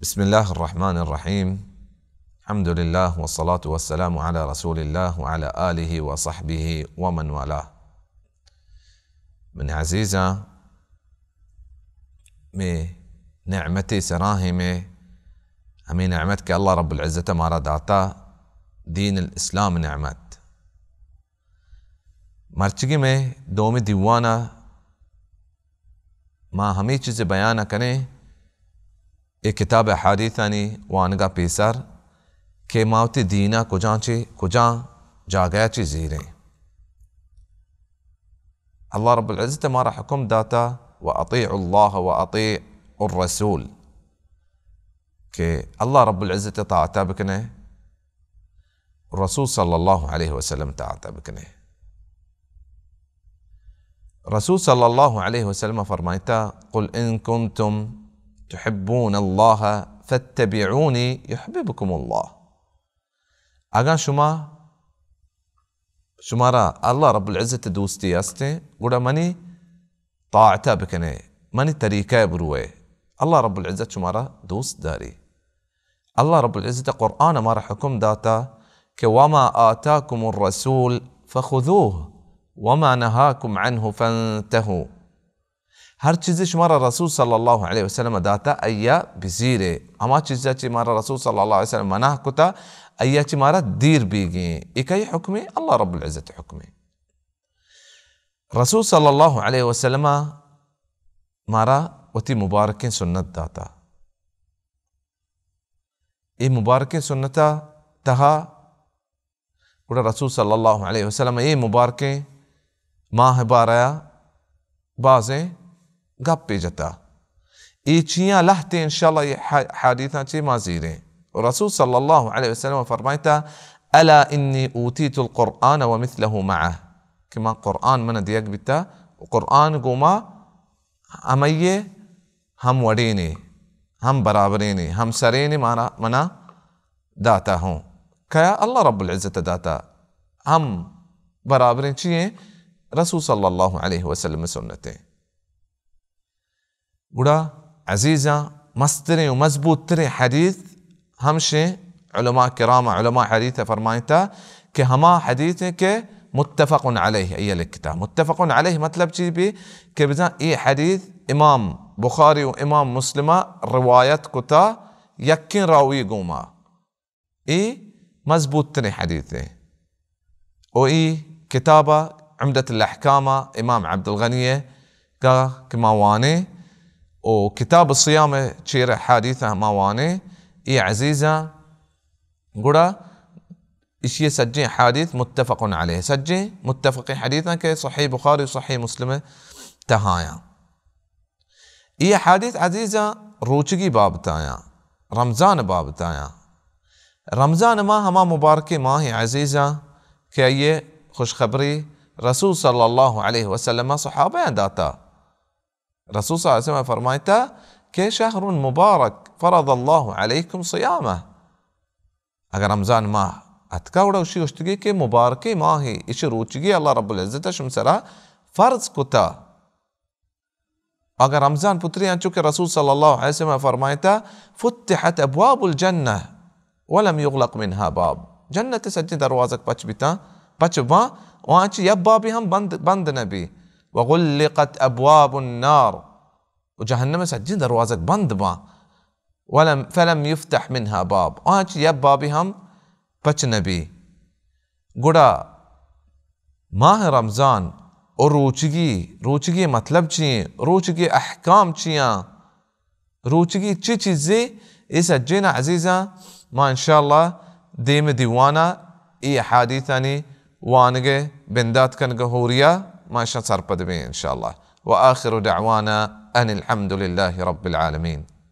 بسم الله الرحمن الرحيم. الحمد لله والصلاة والسلام على رسول الله وعلى آله وصحبه ومن والاه. من عزیزاں، مئے نعمت سراہیں، مئے ہمیں نعمت کہ اللہ رب العزت مارا داتا، دین الاسلام نعمت۔ مرچگی مئے دومی دیوانا ما ہمیں چیز بیان کنیں، اے کتاب احادیثانی وانگا پیسر کہ ما وتی دینا کجاں چے، کجاں جاگہ چے زیریں۔ اللہ رب العزت مارا حکم داتا، و اطیعوا اللہ و اطیعوا الرسول، کہ اللہ رب العزت طاعتا بکنے، رسول صلی اللہ علیہ وسلم طاعتا بکنے۔ رسول صلی اللہ علیہ وسلم فرمائتا، قل ان کنتم تحبون اللہ فاتبعونی یحببکم اللہ۔ اگاں شما، شمارا اللہ رب العزت دوستی ہستیں، گڑا منی طاعتا بکنے، منی طریقہ بروئے، اللہ رب العزت شمارا دوست داری۔ اللہ رب العزت قرآن مارا حکم داتا کہ وما آتاکم الرسول فخذوه وما نهاکم عنه فانتهوا۔ ہر چیزے شمارا رسول صلی اللہ علیہ وسلم داتا، ایا بزیرے۔ ہما چیزا چی مارا رسول صلی اللہ علیہ وسلم منع کتا، ایا چی مارا دیر بیگیں۔ اے کئی حکمے؟ اللہ رب العزت حکمے۔ رسول صلی اللہ علیہ وسلم مارا وتی مبارکیں سنت داتا۔ اے مبارکیں سنتا تہا گڑا رسول صلی اللہ علیہ وسلم اے مبارکیں ماہ بارہ بازیں گپے جتا۔ اے چیاں لہتے انشاءاللہ اے ح-، حدیثاں چے ما زیریں۔ و رسول صلی اللہ علیہ وسلم فرمائتا، الا انی اوتیت القرآن ومثله معه، کہ ما قرآن من دیگ بیتا و قرآن گوما ہمئیے ہم وڑینے، ہم برابرینے، ہم سرینے مارا منا داتا ہوں۔ کیا؟ اللہ رب العزت داتا۔ ہم برابریں چی ہیں؟ رسول صلی اللہ علیہ وسلم سنتیں۔ گڑا عزیزاں، مستریں و مضبوط تریں حدیث ہمشیں، علماء کرام، علماء حدیث فرمائتا کہ ہما حدیث ہیں کہ متفق علیہ، اے لکھتا۔ متفق علیہ مطلب چی بی؟ کہ بزاں اے حدیث امام بخاری و امام مسلم روایت کتا یکیں راوی گوما۔ اے مضبوط تریں حدیث ہیں۔ و اے کتاب عمدۃ الاحکام امام عبدالغنی کا کہ ما وانیں، و کتاب الصیام چیر حدیث ما وانیں۔ اے عزیزاں، گڑا ایشی سجیں حدیث متفق علیہ، سجیں متفق حدیثاں کہ صحیح بخاری و صحیح مسلم تہایاں۔ اے حدیث عزیزاں روچگی بابتایاں، رمضان بابتایاں۔ رمضان ماہ ہما مبارکیں ماہ عزیزاں کہ آئیے خوشخبری رسول صلی اللہ علیہ وسلم صحابہ داتا۔ رسول صلی اللہ علیہ وسلم فرمائتا کہ شہر مبارک فرض اللہ علیکم صیامہ۔ اگر رمضان ماہ اتکا، گڑا اشی گوشتگی کہ مبارکیں ماہی، اشی روچگی اللہ رب العزت شم سرا فرض کتا۔ اگر رمضان پتری انچو کہ رسول صلی اللہ علیہ وسلم فرمائتا، فتحت ابواب الجنہ ولم یغلق منها باب، جنت سجیں دروازگ پچ بیتاں، پچ باں، و آنچی یک بابی ہم بند، بند نبی۔ وغلقت ابواب النار، و جہنم سجیں دروازگ بند باں۔ ولم، فلم یفتح منها باب، آنچ یک بابی ہم پچ نبی۔ گڑا ماہ رمضان و روچگی، روچگی مطلب چی ہیں؟ روچگی احکام چیاں؟ روچگی چی چیزے؟ اے سجین عزیزاں، ما انشاءاللہ دیم دیوانا اے حدیثانی وانگے بندات کنگ ہوریا ما اشاں سرپد بیں انشاءاللہ۔ وآخر دعوانا ان الحمد لله رب العالمين۔